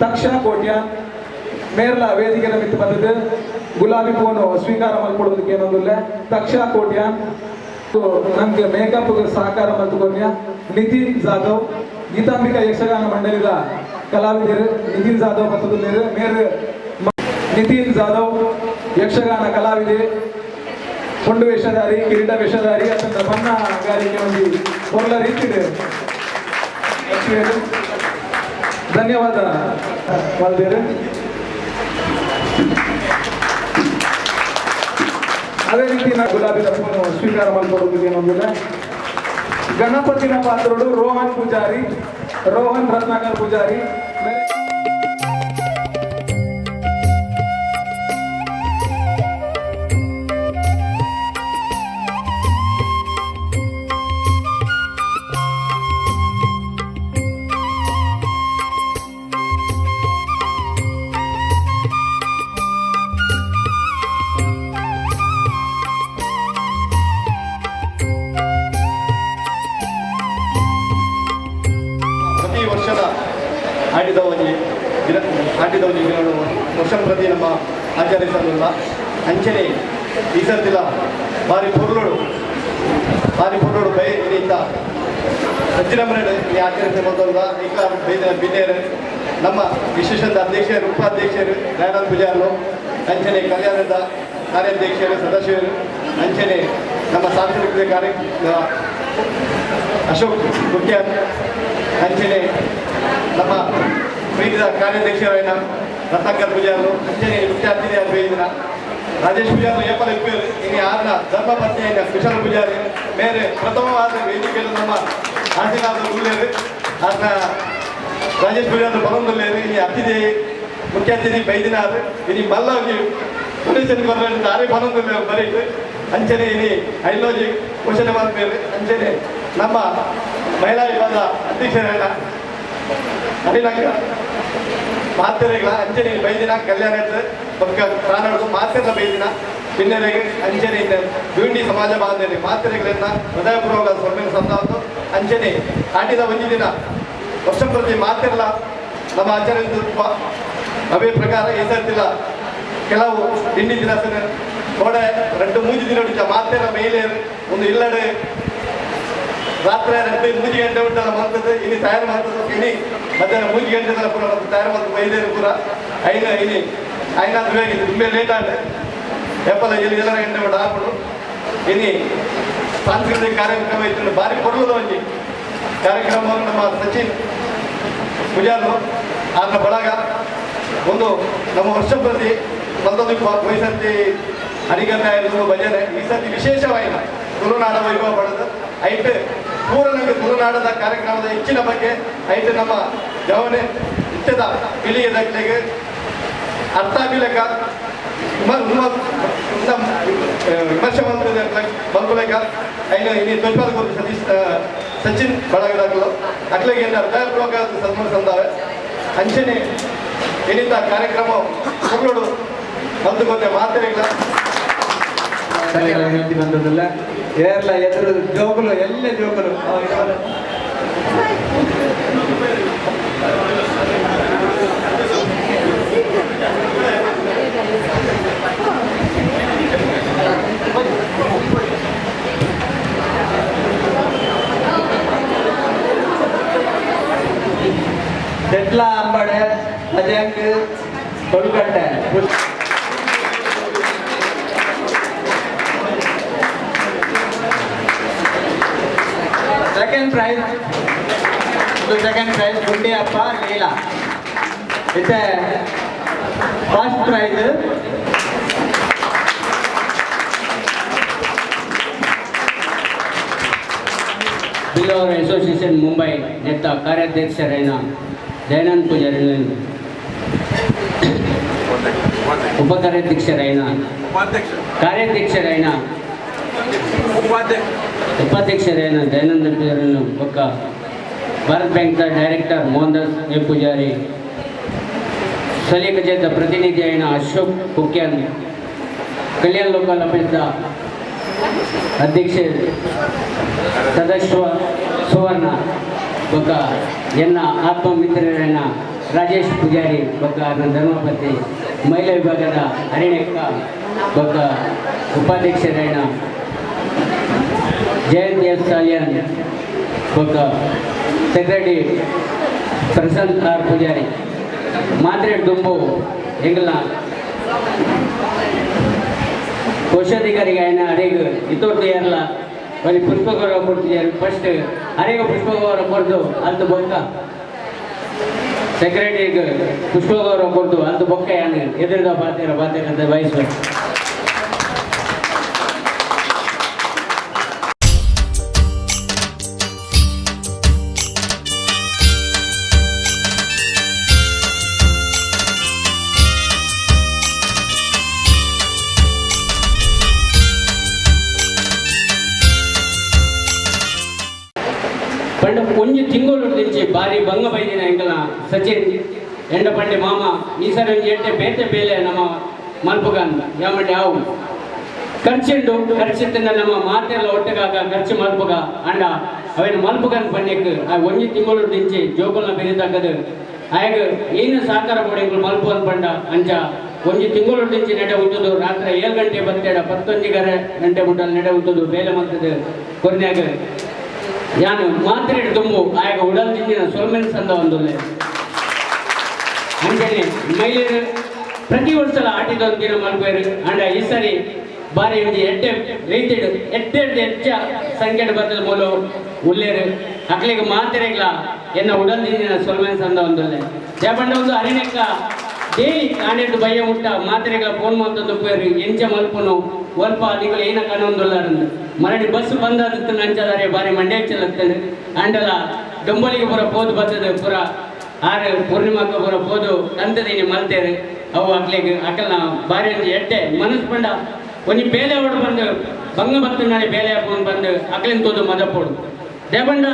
ತಕ್ಷ ಕೋಟ್ಯ ಮೇರ್ಲ ವೇದಿಕೆದ ಮಿತ್ತು ಬಂದದ್ದು ಗುಲಾಬಿ ಪೂನು ಸ್ವೀಕಾರ ಮಲ್ಪೊಡೋದಕ್ಕೆ ಏನೊಂದುಲ್ಲ. ತಕ್ಷ ಕೋಟ್ಯ ನಂಗೆ ಮೇಕಪ್ ಸಹಕಾರ ಮಲ್ತುಕೊನ್ಯ ನಿತಿನ್ ಜಾಧವ್ ಗೀತಾಂಬಿಕಾ ಯಕ್ಷಗಾನ ಮಂಡಳಿದ ಕಲಾವಿದರು ನಿತಿನ್ ಜಾಧವ್ ಬತ್ತದು ಮೇರ್ ನಿತಿನ್ ಜಾಧವ್ ಯಕ್ಷಗಾನ ಕಲಾವಿದೆ ಪೊಂಡು ವೇಷಧಾರಿ ಕಿರೀಟ ವೇಷಧಾರಿ ಅತ್ಯಂತ ಬಣ್ಣಗಾರಿಕೆ ಒಂಜಿ ಪೊರ್ಲ ರೀತಿಡ್ ಧನ್ಯವಾದ ಮಲ್ದೇರು. ಅದೇ ರೀತಿ ನಾ ಗುಲಾಬಿ ಪೂನು ಸ್ವೀಕಾರ ಮಲ್ಪೊಡೋದು ಏನೊಂದಿಲ್ಲ. ಗಣಪತಿನ ಪಾತ್ರರು ರೋಹನ್ ಪೂಜಾರಿ, ರೋಹನ್ ರತ್ನಾಕರ್ ಪೂಜಾರಿ. ಆಟಿದ ಒಂಜಿ ದಿನ ವರ್ಷ ಪ್ರತಿ ನಮ್ಮ ಆಚರಿಸಲಿಲ್ಲ. ಅಂಚನೆ ಈ ಸರ್ತಿಲ ಬಾರಿ ಪೊರ್ಲುಡು ಬಾರಿ ಪೊರ್ಲುಡು ಬೈ ಇಂತ ಸಜ್ಜಿನಮರಡು ಈ ಆಚರಿಸಿ ಮೊದಲ ಇಕ್ಕ ಬೈದಿನ ಬಿನ್ನೇರು ನಮ್ಮ ವಿಶೇಷದ ಅಧ್ಯಕ್ಷರು ಉಪಾಧ್ಯಕ್ಷರು ದಯಾನಂದ ಪೂಜಾರ್ಲು, ಅಂಚನೆ ಕಲ್ಯಾಣದ ಕಾರ್ಯಾಧ್ಯಕ್ಷರು ಸದಸ್ಯರು, ಅಂಚನೆ ನಮ್ಮ ಸಾಂಸ್ಕೃತಿಕ ಕಾರ್ಯ ಅಶೋಕ್ ಕುಕ್ಯಾರ್, ಅಂಚನೆ ನಮ್ಮ ಪ್ರೀತಿದ ಕಾರ್ಯಾಧ್ಯಕ್ಷರಾಯಿನ ರತ್ನಾಕರ್ ಪೂಜಾರ್ಲು, ಅಂಚನೆ ಮುಖ್ಯ ಅತಿಥಿಯಾದ ಬೈದಿನ ರಾಜೇಶ್ ಪೂಜಾರ್ಲು ಏಪಲ ಇಪ್ಪೇರು ಇನ್ನು ಆರ್ನ ಧರ್ಮಪತ್ನಿಯಾಯಿನ ಕುಶಲ ಪೂಜಾರಿ ಮೇರೆ ಪ್ರಥಮವಾದ ವೇದಿಕೆಯಲ್ಲಿ ನಮ್ಮ ಆಶೀರ್ವಾದ ಉಳ್ಳೇರು ಆರ್ನ ರಾಜೇಶ್ ಪೂಜಾರ್ಲು ಬರೊಂದುಲ್ಲೇರು. ಇನ್ನು ಅತಿಥಿ ಮುಖ್ಯ ಅತಿಥಿ ಬೈದಿನಾರು ಇನಿ ಮಲ್ಲೋಜಿ ಪೊಲೀಸನ್ ಕೊರ್ರೆ ಆರೇ ಬರೊಂದುಲ್ಲೇರು ಬರೀಟ್ ಅಂಚನೆ ಇನಿ ಐಲೋಜಿ ಘೋಷಣೆ ಮಾಡ್ಬೇರು. ಅಂಚನೆ ನಮ್ಮ ಮಹಿಳಾ ವಿಭಾಗದ ಅಧ್ಯಕ್ಷರಾದ ಅನಿಲಕ್ಕ ಮಾತೆರೆಗಳ ಅಂಚನೆ ಬೈದಿನ ಕಲ್ಯಾಣ ಬೊಕ್ಕ ಪ್ರಾಣಗಳು ಮಾತೆರ್ಲ ಬೈದಿನ ಬಿನ್ನೆರೆಗೆ ಅಂಚನೆ ಭಿವಂಡಿ ಸಮಾಜ ಬಾಂಧವ್ಯ ಮಾತೆರೆಗಳನ್ನ ಹೃದಯಪೂರ್ವಕ ಸೊಮ್ಮೆನ ಸಂದಾವತ್ತು. ಅಂಚನೆ ಆಟಿದ ಒಂಜಿ ದಿನ ವರ್ಷ ಪ್ರತಿ ಮಾತೆರ್ಲ ನಮ್ಮ ಆಚರಣೆ ಅವೇ ಪ್ರಕಾರ ಈ ಸರ್ತಿಲ ಕೆಲವು ತಿಂಡಿ ದಿನಸನ ಕೋಡೆ ರಡ್ಡು ಮೂಜಿ ದಿನ ಮಾತೆರ ಮೇಲೆ ಒಂದು ಇಲ್ಲಡೆ ರಾತ್ರಿ 2 3 ಗಂಟೆ ಉಂಟಲ್ಲ ಮಾಡ್ತದೆ ಇನಿ ತಯಾರು ಮಾಡ್ತದೆ ಇನಿ ಮಧ್ಯಾಹ್ನ 3 ಗಂಟೆ ಪೂರ ಮತ್ತೆ ತಯಾರು ಮಾಡ್ತದೆ ಬೈದೇರು ಪೂರ ಐನು ಐನಿ ಐನಾತ್ ಬೇಗ ತುಂಬ ಲೇಟ್ ಆಂಡ್ ಏಪಲ ಎಲ್ಲಿ ಎಲ್ಲರ ಗಂಟೆ ಮಟ್ಟ ಆಪುಂಡು ಇನಿ ಸಾಂಸ್ಕೃತಿಕ ಕಾರ್ಯಕ್ರಮ ಇತ್ತು ಬಾರಿ ಕೊಡ್ಲದ ಒಂಜಿ ಕಾರ್ಯಕ್ರಮ ನಮ್ಮ ಸಚಿನ್ ಪೂಜಾರ್ಲು ಆತನ ಬಳಗ ಒಂದು ನಮ್ಮ ವರ್ಷ ಪ್ರತಿ ಬಂದದ್ದು ವಯಸ್ಸಂತಿ ಹರಿಕಥೆ ಭಜನೆ ಈ ಸತಿ ವಿಶೇಷವಾಯಿನ ತುಳುನಾಡ ವೈಭವ ಪಡೆದು ಐಟ್ ಪೂರ ನಮಗೆ ತುಳುನಾಡದ ಕಾರ್ಯಕ್ರಮದ ಹೆಚ್ಚಿನ ಬಗ್ಗೆ ಐಟ್ ನಮ್ಮ ಜವನೆ ಇತ್ತದ ಪೀಳಿಗೆದಕ್ಲೆಗ್ ಅರ್ಥ ಆಪಿಲೆಕ್ಕ ವಿಮರ್ಶೆ ಮಲ್ಪುಲೆಕ್ಕ ಐನ ಇನಿ ತೋಜ್ಪಾದ ಗೊತ್ತು ಸತೀಶ್ ಸಚಿನ್ ಬಳಗದಾಗಲು ಅಕ್ಲೆಗೆ ಏನ ಹೃದಯಪೂರ್ವಕ ಸನ್ಮಾನ ಸಂದಾವೆ ಅಂಚನೆ ಏನಿದ್ದ ಕಾರ್ಯಕ್ರಮ ಕೊರ್ಲೋಡು ಬಂದು ಗೊತ್ತೆ ಮಾತೆರೆಗ್ಲ ವಿನಂತಿ ಬಂದದಲ್ಲ ಏರ್ಲ ಎದುರು ಜೋಕುಲು ಎಲ್ಲ ಜೋಕುಲು Tedla Ambade Ajank Kolkatta second prize second prize Gundiyappa Leela ಇತ್ತೆ first prize Billavar association Mumbai ನೆತ್ತ ಕಾರ್ಯಾಧ್ಯಕ್ಷರೈನ ದಯಾನಂದ್ ಪೂಜಾರಿ ಉಪಕಾರ್ಯಾಧ್ಯಕ್ಷರೈನ ಕಾರ್ಯಾಧ್ಯಕ್ಷರೈನ ಉಪಾಧ್ಯಕ್ಷರೈನ ದಯಾನಂದ ಪೂಜಾರಿನ ಒಕ್ಕ ಭಾರತ್ ಬ್ಯಾಂಕ್ದ ಡೈರೆಕ್ಟರ್ ಮೋಹನ್ ದಾಸ್ ಎ ಪೂಜಾರಿ ಸ್ಥಳೀಯ ಕಚೇರಿದ ಪ್ರತಿನಿಧಿ అయిన ಅಶೋಕ್ ಕುಕ್ಯಾನ್ ಕಲ್ಯಾಣ್ ಲೋಕಲ್ ಆಫೀಸ್ದ ಅಧ್ಯಕ್ಷ ಸದಸ್ಯ ಸುವರ್ಣ ಬೊಕ್ಕ ಎನ್ನ ಆತ್ಮ ಮಿತ್ರರೈನ ರಾಜೇಶ್ ಪೂಜಾರಿ ಬೊಕ್ಕ ನನ್ನ ಧರ್ಮಪತಿ ಮಹಿಳಾ ವಿಭಾಗದ ಹರಿಣಕ್ಕ ಬೊಕ್ಕ ಉಪಾಧ್ಯಕ್ಷರೈನ ಜಯಂತ್ ಎಸ್ ಸಾಲಿಯನ್ ಬೊಕ್ಕ ಸೆಕ್ರೆಟರಿ ಪ್ರಶಾಂತ್ ಆರ್ ಪೂಜಾರಿ ಮಾತ್ರೆ ದುಂಬು ಎಂಗಲ್ನ ಕೋಶಾಧಿಕಾರಿಗೆ ఆయన ಅರೆಗ್ ಇತೋರ್ದು ಏರ್ಲ ಒಂಜಿ ಪುಷ್ಪಗೌರವ ಕೊಡ್ತಿದ್ದಾರೆ ಫಸ್ಟ್ ಅರೆಗ ಪುಷ್ಪಗೌರವ ಕೊರ್ದು ಅಲ್ತು ಬೊಕ್ಕ ಸೆಕ್ರೆಟರಿಗೆ ಪುಷ್ಪಗೌರವ ಕೊರ್ದು ಅಲ್ತು ಬೊಕ್ಕ ಯಾನ್ ಎದುರುದ ಬಾತೇರ ಬಾತೇರ ಅಂತ ಬಯಸುವೆ. ಪಂಡ ಒಂಜಿ ತಿಂಗಳು ದಿಂಚಿ ಬಾರಿ ಬಂಗ ಬೈದಿನ ಎಂಕಲ್ನ ಸಚಿನ್ ಎಂಡ ಪಂಡೆ ಮಾಮ ಈ ಸರಿ ಒಂಜಿ ಎಡ್ಡೆ ಬೇತೆ ಬೇಲೆ ನಮ್ಮ ಮಲ್ಪುಗನ್ ಯಾಮಂಡೆ ಆವು ಖರ್ಚುಂಡು ಖರ್ಚಿತ್ತಿನ ನಮ್ಮ ಮಾತೆಲ್ಲ ಒಟ್ಟೆಗಾಗ ಖರ್ಚು ಮಲ್ಪುಗ ಅಂಡ ಅವೇನು ಮಲ್ಪುಗನ್ ಪಂಡೆಕ್ ಆ ಒಂಜಿ ತಿಂಗಳು ದಿಂಚಿ ಜೋಕುಲ್ನ ಬೆರಿತಕ್ಕದು ಆಯಗ ಏನು ಸಹಕಾರ ಬೋಡಿ ಮಲ್ಪುಗನ್ ಪಂಡ ಅಂಚ ಒಂಜಿ ತಿಂಗಳು ದಿಂಚಿ ನಡೆ ಉಂಟುದು ರಾತ್ರಿ 7 ಗಂಟೆ ಬತ್ತೇಡ 10 ಗಂಟೆ ಮುಟ್ಟಲ್ ನಡೆ ಉಂಟುದು ಬೇಲೆ ಮಲ್ತದು ಕೊರ್ನ್ಯಾಗ ಯಾನು ಮಾತ್ರೆ ದುಂಬು ಆಯಗ ಉಡಲ್ ದಿಂಜಿನ ಸೊಲ್ಮೆನ್ ಸಂದ ಒಂದುಲ್ಲೆ ಅಂಚನೆ ಮಹಿಳೆಯರು ಪ್ರತಿ ವರ್ಷಲ ಆಟಿದೊಂದು ದಿನ ಮಲ್ಪೇರು ಅಂಡ ಈ ಸರಿ ಬಾರಿ ಒಂಜಿ ಎಡ್ಡೆ ರೀತಿಡ್ ಎಡ್ಡೆ ಹೆಚ್ಚ ಸಂಖ್ಯೆ ಬತ್ತದ ಮೂಲ ಉಲ್ಲೇರು ಅಕ್ಲೆಗ್ ಮಾತ್ರೆಗ್ಲ ಎನ್ನ ಉಡಲ್ ದಿಂಜಿನ ಸೊಲ್ಮೆನ್ ಸಂದ ಒಂದುಲ್ಲೆ ಜಪಂಡ ಒಂದು ಅರಿಣಕ್ಕ ಡೈಲಿ ಕಾಣೆಡ್ದು ಬಯ್ಯ ಮುಟ್ಟ ಮಾತ್ರೆಗಳ ಫೋನ್ ಮಂತೊಂದು ಪೇರು ಎಂಚ ಮಲ್ಪುನು ಒಲ್ಪ ನಿಕುಲು ಏನ ಕಾಣೊಂದುಲ್ಲಾರಂದು ಮರಡಿ ಬಸ್ ಬಂದಾದಿತ್ತು ನಂಚದಾರೆ ಬಾರಿ ಮಂಡ್ಯ ಚೆಲ್ಲತ್ತೇನೆ ಅಂಡಲ ಡೊಂಬಲಿಗೆ ಪೂರ ಪೋದು ಬತ್ತದ ಪೂರ ಆರು ಪೂರ್ಣಿಮಾಕ ಪೂರ ಪೋದು ಕಂತದೀನಿ ಮಲ್ತೇರು ಅವು ಅಕ್ಲೆಗ್ ಅಕಲ್ನ ಬಾರಿ ಒಂಜಿ ಎಡ್ಡೆ ಮನಸ್ಸು ಪಂಡ ಒಂಜಿ ಬೇಲೆ ಓಡು ಬಂದು ಬಂಗ ಬತ್ತನಾಳೆ ಬೇಲೆ ಹಾಕೊಂಡು ಬಂದು ಅಕ್ಲೆನ್ ತೋದು ಮದಪೋಡು ದೇಪಂಡ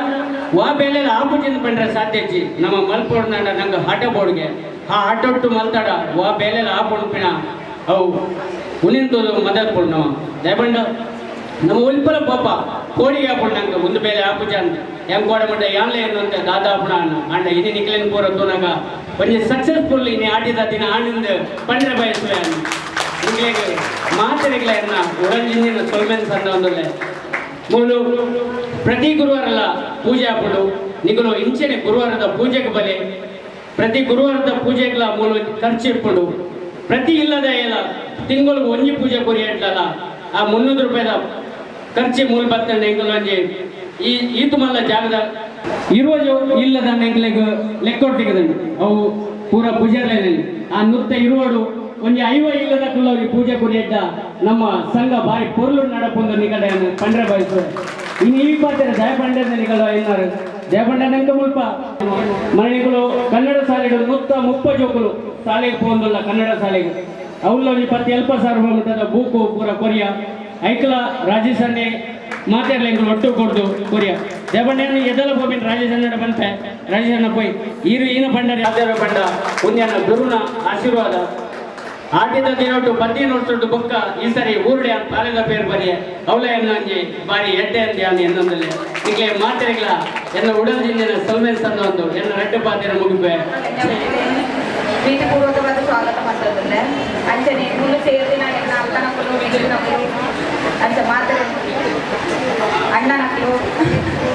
ವಾ ಬೇಲೆ ಆಪುಜಿಂದ ಪಂಡ್ರೆ ಸಾಧ್ಯಜ್ಜಿ ನಮ್ಮ ಮಲ್ಪೋಡು ನಂಡ ನಂಗೆ ಹಠ ಬೋಡ್ಗೆ ಆ ಹಠೊಟ್ಟು ಮಲ್ತಾಡ ವಾ ಬೇಲೆ ಆಪುಣ್ಪಿಣ ಅವು ಉನಿಂತೋದು ಮದತ್ ಪೋಡು ನಮ್ಮ ದೇಪಂಡ ನಮ್ಮ ಒಲ್ಪಲ ಪಾಪ ಕೋಡಿಗೆ ಹಾಪುಂಡು ನಂಗೆ ಒಂದು ಬೇಲೆ ಆಪುಜ ಅಂತ ಎಂ ಕೋಡ ಮಂಡ ಯಾನ್ಲೆ ಏನು ಅಂತ ದಾದಾ ಅಪ್ಪಣ ಅಣ್ಣ ಅಂಡ ಇನಿ ನಿಕ್ಲೆನ್ ಪೂರ ತೂನಗ ಒಂಜಿ ಸಕ್ಸಸ್ಫುಲ್ ಇನಿ ಆಟಿದ ದಿನ ಆನಂದ ಪಂಡ್ರೆ ಬಯಸುವೆ ನಿಕ್ಲೆಗ್ ಮಾತೆರೆಗ್ಲ ಎನ್ನ ಉಡಂಜಿನ ಸೊಲ್ಮೆನ್ ಸಂದ ಒಂದುಲ್ಲೆ ಮೂಲು ಪ್ರತಿ ಗುರುವಾರಲ ಪೂಜೆ ಆಪುಂಡು ನಿಗುಲು ಇಂಚೆನೆ ಗುರುವಾರದ ಪೂಜೆಗೆ ಬಲೆ ಪ್ರತಿ ಗುರುವಾರದ ಪೂಜೆಗ್ಲ ಮೂಲು ಖರ್ಚು ಇಪ್ಪುಂಡು. ಪ್ರತಿ ಇಲ್ಲದ ಏಲ ತಿಂಗಳಿಗೆ ಒಂಜಿ ಪೂಜೆ ಕೊರಿಯಟ್ಲಲ್ಲ ಆ 300 ರೂಪಾಯಿದ ಖರ್ಚಿ ಮೂಲ ಬತ್ತಂಡ ಎಂಕುಲು ಒಂಜಿ ಈ ಈತು ಮಲ್ಲ ಜಾಗದ ಇರುವಜು ಇಲ್ಲದ ಎಂಕ್ಲೆಗ್ ಲೆಕ್ಕೊಟ್ಟಿಗದಂಡು ಅವು ಪೂರ ಪೂಜಾರ್ಲೇನೆ ಆ ನುತ್ತ ಇರುವಡು ಒಂಜಿ 50 ಇಲ್ಲದ ಕುಲ್ಲೋಗಿ ಪೂಜೆ ಕೊರಿಯಡ್ಡ ನಮ್ಮ ಸಂಘ ಬಾರಿ ಪೊರ್ಲು ನಡಪೊಂದು ನಿಗಡ ಪಂಡ್ರೆ ಬಯಸು. ಇನ್ನು ಈ ಪಾತ್ರ ದಯಪಂಡ್ರೆ ನಿಗಡ ಎನ್ನಾರು ದಯಪಂಡನಂಕ ಮುಲ್ಪ ಮನೆಗಳು ಕನ್ನಡ ಶಾಲೆಗಳು 130 ಜೋಕುಲು ಶಾಲೆಗೆ ಪೋಂದುಲ್ಲ ಕನ್ನಡ ಶಾಲೆಗೆ ಅವಲ್ಲ ಪತ್ತಿ ಅಲ್ಪ ಸಾವಿರ ಮುಟ್ಟದ ಬೂಕು ಪೂರ ಕೊರಿಯ ಐಕಲ ರಾಜೇಶ್ ಅಣ್ಣೆ ಮಾತಾಡ್ಲಿ ಎಂಕುಲು ಒಟ್ಟು ಕೊಡ್ದು ಕೊರಿಯ ದೇವಣ್ಣನ ಎದಲ ಬೋಬಿನ ರಾಜೇಶ್ ಅಣ್ಣ ಬಂತೆ ರಾಜೇಶ್ ಅಣ್ಣ ಪೋಯ್ ಈರು ಈನ ಬಂಡಾರಿ ಆದೇವ ಬಂಡ ಪುಣ್ಯನ ಗುರುನ ಆಶೀರ್ವಾದ ಆಟಿದ ದಿನೊಟ್ಟು 15 ವರ್ಷದ್ದು ಬೊಕ್ಕ ಈ ಸರಿ ಊರುಡೆ ಪಾಲೆದ ಪೇರು ಬರಿಯ ಅವಳ ಎನ್ನಂಜಿ ಬಾರಿ ಎಡ್ಡೆ ಅಂದಿ ಅನ್ನ ಎನ್ನೊಂದಲೆ ಈಗಲೇ ಮಾತೆರೆಗಳ ಎನ್ನ ಉಡಲ್ ಜಿಂದಿನ ಸಲ್ಮೇನ್ ಸಂದ ಒಂದು ಎನ್ನ ರಡ್ಡು ಪಾತೆರ ಮುಗಿಪೆ ಪ್ರೀತಿಪೂರ್ವಕವಾದ ಸ್ವಾಗತ ಮಾಡ್ತದಲ್ಲ ಅಂಚನೆ ಮುನ್ನು ಸೇರ್ದಿನ ಎನ್ನ ಅಕ್ಕನಕ್ಕಲು ಮಿಗಿಲಿನಕ್ಕಲು ಅಂಚ ಮಾತರೆ ಅಣ್ಣನಕ್ಕಲು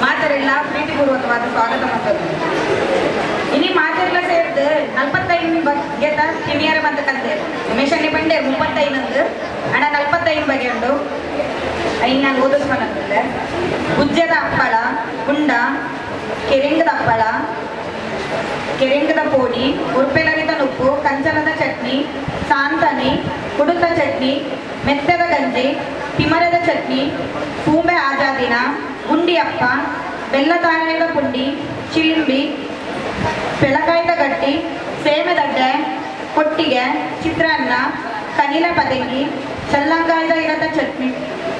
ಮಾತರೆಲ್ಲ ಪ್ರೀತಿಪೂರ್ವಕವಾದ ಸ್ವಾಗತ ಮಾಡ್ತದೆ. ಇನಿ ಮಾತೆರೆಲ್ಲ ಸೇರ್ದು 45 ಬಗೆತ ತಿನಿಯರ ಬಂತ ಕಲ್ತೆ ಉಮೇಶ್ ಬಂಡೆ 35 ಅಣ್ಣ 45 ಬಗೆ ಉಂಡು ಐನ್ ನಾನು ಓದಿಸ್ಕೊಂಡಂತೆ. ಗುಜ್ಜದ ಹಪ್ಪಳ, ಗುಂಡ, ಕೆರಿಂಗದ ಹಪ್ಪಳ, ಕೆರಿಂಗದ ಪೋಡಿ, ಉರ್ಪೆಲರಿತ ನುಪ್ಪು, ಕಂಚನದ ಚಟ್ನಿ, ಸಾಂತನಿ, ಕುಡುತ ಚಟ್ನಿ, ಮೆತ್ತದ ಗಂಜಿ, ತಿಮರದ ಚಟ್ನಿ, ಪೂಂಬೆ ಆಜಾದಿನ, ಗುಂಡಿ ಅಪ್ಪ, ಬೆಲ್ಲದಾರಣದ ಪುಂಡಿ, ಚಿಲಿಂಬಿ, ಪೆಳಕಾಯ್ದ ಗಟ್ಟಿ, ಸೇಮೆದಡ್ಡೆ, ಕೊಟ್ಟಿಗೆ, ಚಿತ್ರಾನ್ನ, ಕನಿಲ ಪದಗಿ, ಚಲ್ಲಂಗಾಯ್ದ ಇರತ ಚಟ್ನಿ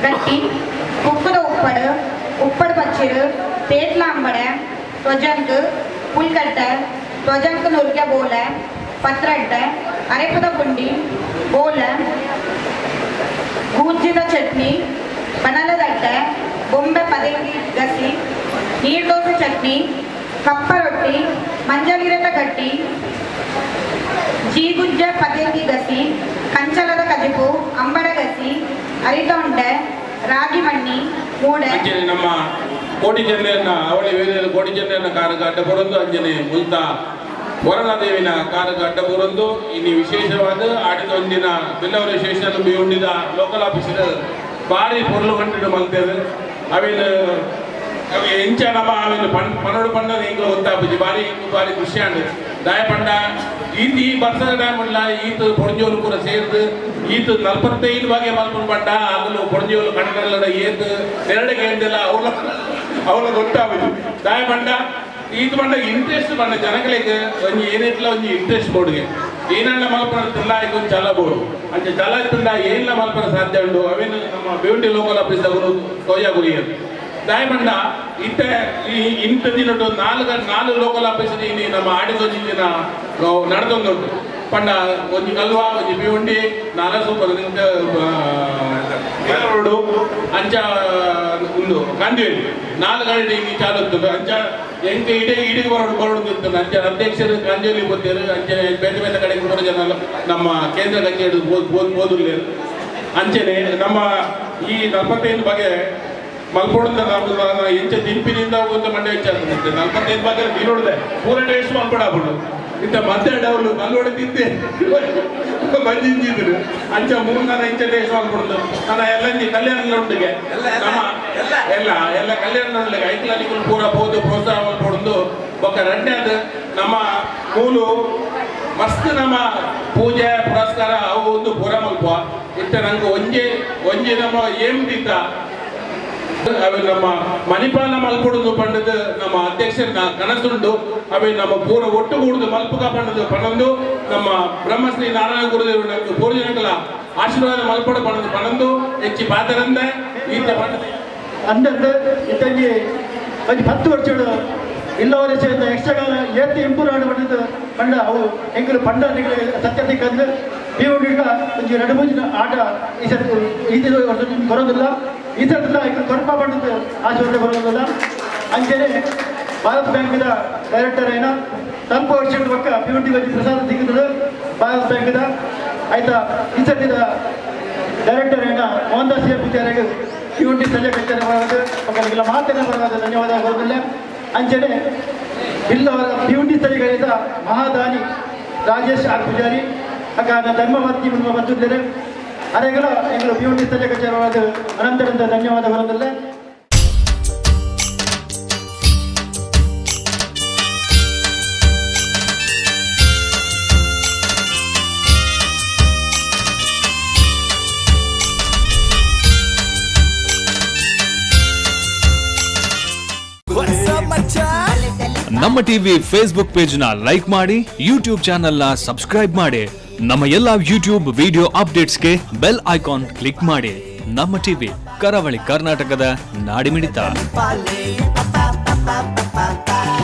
ಗಟ್ಟಿ, ಉಪ್ಪುದ ಉಪ್ಪಡು, ಉಪ್ಪಡು ಪಚ್ಚಿರು, ತೇಟ್ಲ ಅಂಬಡೆ, ತ್ವಜಂಕ್, ಪುಲ್ಕಟ್ಟೆ, ತ್ವಜಂಕ್ ನುರ್ಗೆ ಬೋಲೆ, ಪತ್ರಡ್ಡೆ, ಅರೆಪದ ಪುಂಡಿ, ಬೋಲೆ, ಗೂಂಜಿದ ಚಟ್ನಿ, ಬನಲದಡ್ಡೆ, ಬೊಂಬೆ ಪದಂಗಿ ಗಸಿ, ನೀರ್ದೋಸೆ ಚಟ್ನಿ, ಕಪ್ಪ ರೊಟ್ಟಿ, ಮಂಜಲಿರತ ಗಟ್ಟಿ, ಜೀಗುಜ್ಜ ಪದಂಗಿ ಗಸಿ, ಕಂಚಲದ ಕಜಿಪು, ಅಂಬಡ ಗಸಿ, ಅರಿತೊಂಡೆ, ರಾಗಿ ಮಣ್ಣಿ, ಮೂಡೆ. ನಮ್ಮ ಕೋಟಿ ಜನರನ್ನ ಅವಳಿ ವೇಳೆಯಲ್ಲಿ ಕೋಟಿ ಜನರನ್ನ ಕಾರಗ ಅಡ್ಡ ಬರೊಂದು ಅಂಜನೆ ಮುಲ್ತ ವರಣದೇವಿನ ಕಾರಗ ಅಡ್ಡ ಬರೊಂದು ಇನ್ನು ವಿಶೇಷವಾದ ಆಡಿದ ಒಂದಿನ ಬಿಲ್ಲವರ ವಿಶೇಷ ಉಂಡಿದ ಲೋಕಲ್ ಆಫೀಸರ್ ಭಾರಿ ಪೊರ್ಲು ಗಂಟೆ ಮಲ್ತೇವೆ. ಅವಿನ ಅవి ಎಂಚ ನಮ್ಮ ಆಮೇಲೆ ಪನ್ನೊಡು ಪಂಡದ ಎಂಕ್ಲ ಗೊತ್ತಾಪುಜಿ ಬಾರಿ ಎಂಕ್ ಬಾರಿ ಖುಷಿ ಆಂಡ್ ದಾಯ ಪಂಡ ಈತ ಈ ಬರ್ಸದ ಟೈಮ್ ಉಂಡ್ಲ ಈತ ಪೊಂಜೋಲು ಪೂರ ಸೇರ್ದು ಈತ 45 ಬಗೆ ಮಲ್ಪುನ ಪಂಡ ಆಗಲು ಪೊಂಜೋಲು ಕನ್ನಡ ಏತ್ ನೆರಡೆ ಕೇಂದಿಲ್ಲ ಅವ್ಲ ಅವ್ಲ ಗೊತ್ತಾಪುಜಿ ದಾಯ ಪಂಡ ಈತ ಪಂಡ ಇಂಟ್ರೆಸ್ಟ್ ಪಂಡ ಜನಗಳಿಗೆ ಒಂಜಿ ಏನಿಟ್ಲ ಒಂಜಿ ಇಂಟ್ರೆಸ್ಟ್ ಬೋರ್ಡ್ಗೆ ಏನನ್ನ ಮಲ್ಪನ ತಿಂದ ಒಂದು ಚಲ ಬೋರ್ಡು ಅಂಚ ಚಲ ತಿಂದ ಏನ್ಲ ಮಲ್ಪನ ಸಾಧ್ಯ ಉಂಡು ಅವೇನು ನಮ್ಮ ಬ್ಯೂಟಿ ಲೋಕಲ್ ಆಫೀಸ್ ಅವರು ತೋಯ ಗುರಿಯರು ದಾಯಮಂಡ ಇತ್ತ ಈ ಇಂಥ ದಿನಟು ನಾಲ್ಕು ಲೋಕಲ್ ಆಫೀಸ್ ಇನಿ ನಮ್ಮ ಆಡಿದೊಂಜಿ ದಿನ ನಡೆದೊಂದುಂಟು ಪಂಡ ಒಂಜಿ ಕಲ್ವಾ ಒಂಜಿ ಭಿವಂಡಿ ನಾಲಸೂಪರ್ ರೋಡು ಅಂಚ ಉಂದು ಕಾಂದಿವೇಲಿ 4 ಗಂಟೆ ಹಿಂಗೆ ಚಾಲು ಇರ್ತದೆ. ಅಂಚ ಎಂಕ ಇಡೀ ಇಡೀ ಬರೋಡು ಬರೋಡು ಇರ್ತದೆ. ಅಂಚ ಅಧ್ಯಕ್ಷರು ಕಾಂಜೋಲಿ ಗೊತ್ತೇರು ಅಂಚೆ ಬೇರೆ ಬೇರೆ ಕಡೆ ಕೂಡ ಜನ ನಮ್ಮ ಕೇಂದ್ರ ಕಚೇರಿ ಓದುಲ್ಲೇರು. ಅಂಚೆನೆ ನಮ್ಮ ಈ 45 ಬಗೆ ಮಲ್ಪೊಡಂತ ಎಂಚ ತಿಂಪಿನಿಂದ ಒಂದು ಮಂಡೆ ವಿಚಾರ 45 ಬಗ್ಗೆ ನೀರೋಡ್ದೆ ಪೂರ ಟೇಸ್ಟ್ ಮಲ್ಪಡಾಬಿಡು ಇಂಥ ಮಧ್ಯಾಹ್ನ ಅವರು ಮಲ್ವಡೆ ತಿಂತೆ ಬಂದಿಂಜಿದ್ರು ಅಂಚ 3 ಇಂಚ ಟೇಸ್ಟ್ ಮಲ್ಪಡುದು ನನ್ನ ಎಲ್ಲ ಕಲ್ಯಾಣ ಉಂಡಿಗೆ ನಮ್ಮ ಎಲ್ಲ ಎಲ್ಲ ಕಲ್ಯಾಣ ಉಂಡಿಗೆ ಐಕ್ಲಾನಿಗಳು ಪೂರ ಬೋದು ಪ್ರೋತ್ಸಾಹ ಮಲ್ಪಡುದು. ಬೊಕ್ಕ ರಡ್ಡಾದ ನಮ್ಮ ಮೂಲು ಮಸ್ತ್ ನಮ್ಮ ಪೂಜೆ ಪುರಸ್ಕಾರ ಅವು ಒಂದು ಪೂರ ಮಲ್ಪ ಇತ್ತ ನಂಗೆ ಒಂಜೆ ಒಂಜೆ ನಮ್ಮ ಏಮ್ ತಿಂತ ಅವೆ ನಮ್ಮ ಮಣಿಪಾಲ ಮಲ್ಪಡುದು ಪಂಡದ ನಮ್ಮ ಅಧ್ಯಕ್ಷರ ಕನಸುಂಡು ಅವೆ ನಮ್ಮ ಪೂರ ಒಟ್ಟುಗೂಡುದು ಮಲ್ಪುಕ ಪಂಡದು ಪಣಂದು ನಮ್ಮ ಬ್ರಹ್ಮಶ್ರೀ ನಾರಾಯಣ ಗುರುದೇವರು ನಮ್ಗೆ ಪೂರ್ವಜನಗಳ ಆಶೀರ್ವಾದ ಮಲ್ಪಡು ಪಣದು ಪಣಂದು ಹೆಚ್ಚಿ ಪಾತರಂದ ಈತ ಪಂಡದ ಅಂದಂದು ಇತ್ತಂಜಿ ಒಂಜಿ 10 ವರ್ಷಗಳು ಇಲ್ಲವರೆ ಸೇರಿದ ಯಕ್ಷಗಾನ ಏತ್ ಇಂಪ್ರೂವ್ ಆಂಡ್ ಪಂಡದು ಪಂಡ ಅವು ಎಂಕುಲು ಪಂಡ ಸತ್ಯ ತಿಕ್ಕಂದು ಈ ಒಂಜಿ 2-3 ಆಟ ಈ ಸರ್ತಿ ಈ ವರ್ಷ ಕೊರೋದಿಲ್ಲ ಈ ಸರ್ತಿಲ ಕೊರಪ ಪಂಡದು ಆಶೀರ್ವಾದ ಬರೋದಿಲ್ಲ. ಅಂಚನೆ ಭಾರತ್ ಬ್ಯಾಂಕ್ದ ಡೈರೆಕ್ಟರ್ ಏನ ತಂಪು ವರ್ಷದ ಪಕ್ಕ ಪ್ಯೂಟಿ ಒಂಜಿ ಪ್ರಸಾದ ಸಿಗುತ್ತದೆ ಭಾರತ್ ಬ್ಯಾಂಕ್ದ ಆಯ್ತಾ ಈ ಸರ್ತಿದ ಡೈರೆಕ್ಟರ್ ಏನ ಮೋಹನ್ ದಾಸ್ ಎ ಪೂಜಾರಿಗೆ ಪ್ಯೂಟಿ ಸಂಜೆ ಕಚೇರಿ ಬರೋದು ಪಕ್ಕನಿಗೆಲ್ಲ ಮಾತೇನೆ ಬರೋದು ಧನ್ಯವಾದ ಬರೋದಿಲ್ಲ. ಅಂಚನೆ ಬಿಲ್ಲವರ ಪ್ಯೂಟಿ ಸ್ಥಳೀಯದ ಮಹಾದಾನಿ ರಾಜೇಶ್ ಆರ್ ಪೂಜಾರಿ ಅಕ್ಕ ಧರ್ಮಪತ್ನಿ ಬತ್ತುದ್ದೇನೆ ಅರೆಗಳ ಎಂಗಳು ಭಿವಂಡಿ ಸ್ಥಳೀಯ ಕಚೇರಿ ಅನಂತರಂತ ಧನ್ಯವಾದ ಬರೋದಿಲ್ಲ. ನಮ್ಮ ಟಿವಿ ಫೇಸ್ಬುಕ್ ಪೇಜ್ ನ ಲೈಕ್ ಮಾಡಿ, ಯೂಟ್ಯೂಬ್ ಚಾನೆಲ್ ನ ಸಬ್ಸ್ಕ್ರೈಬ್ ಮಾಡಿ. ನಮ್ಮ ಎಲ್ಲಾ ಯೂಟ್ಯೂಬ್ ವಿಡಿಯೋ ಅಪ್ಡೇಟ್ಸ್ಗೆ ಬೆಲ್ ಐಕಾನ್ ಕ್ಲಿಕ್ ಮಾಡಿ. ನಮ್ಮ ಟಿವಿ, ಕರಾವಳಿ ಕರ್ನಾಟಕದ ನಾಡಿಮಿಡಿತ. Pa pa pa pa pa.